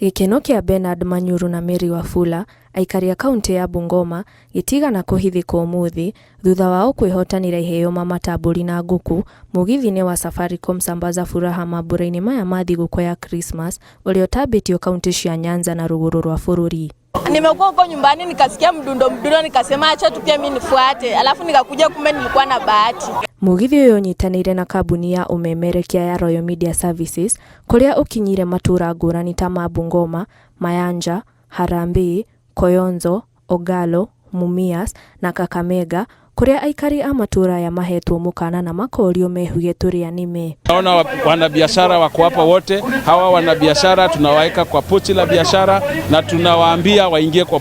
Gĩkeno kĩa Bernard Manyuru na Mary Wafula, aikari a kauntĩ ya Bungoma, gĩtigana kũhithĩka ũmũthĩ, thutha wao kwĩhotanĩra iheo ma mata mbũri na ngũkũ, mũgithi-inĩ wa Safaricom Sambaza Furaha mambura-inĩ maya ma thigũkũ ya Krismas ũrĩa ũtambĩtio kauntĩ cia Nyanza na rũgũrũ rwa bũrũri. Nimekuwa huko nyumbani nikasikia mdundo mdundo, nikasema acha tu pia mimi nifuate, alafu nikakuja, kumbe nilikuwa na bahati. Mũgithi ũyũ ũnyitanĩire na kambuni ya ũmemerekia ya Royal Media Services kũrĩa ũkinyire matũra ngũrani ta ma Bungoma, Mayanja, Harambee, Koyonzo, Ogalo, Mumias na Kakamega kũrĩa aikari a matũra aya mahetwo mũkana na makorio mehuge tũrĩa nĩme. Naona wanabiashara wako hapa wote, hawa wanabiashara tunawaweka kwa pochi la biashara na tunawaambia waingie kwa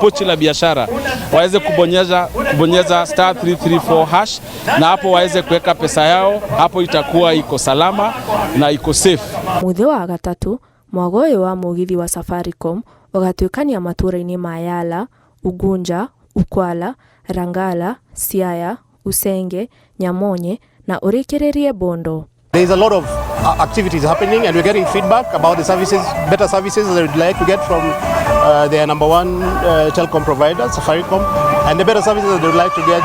pochi la biashara waweze kubonyeza *334# na hapo waweze kuweka pesa yao, hapo itakuwa iko salama na iko safe. Mũthĩ wa gatatũ, mwago ũyũ wa mũgithi wa Safaricom ũgatuĩkania matũra-inĩ ma Yala, Ugunja, Ukwala, Rangala, Siaya, Usenge, Nyamonye na ũrĩkĩrĩrie Bondo. There is a lot of activities happening and we're getting feedback about the services, better services that we'd like to get from their number one telecom provider, Safaricom, and the better services that they'd like to get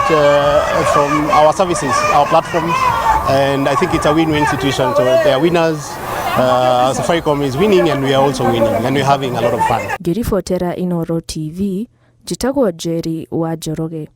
from our services, our platforms. And I think it's a win-win situation. So they are winners, Safaricom is winning and we are also winning and we're having a lot of fun. Ngĩribotera Inooro TV, njĩtagwo Njeri wa Njoroge.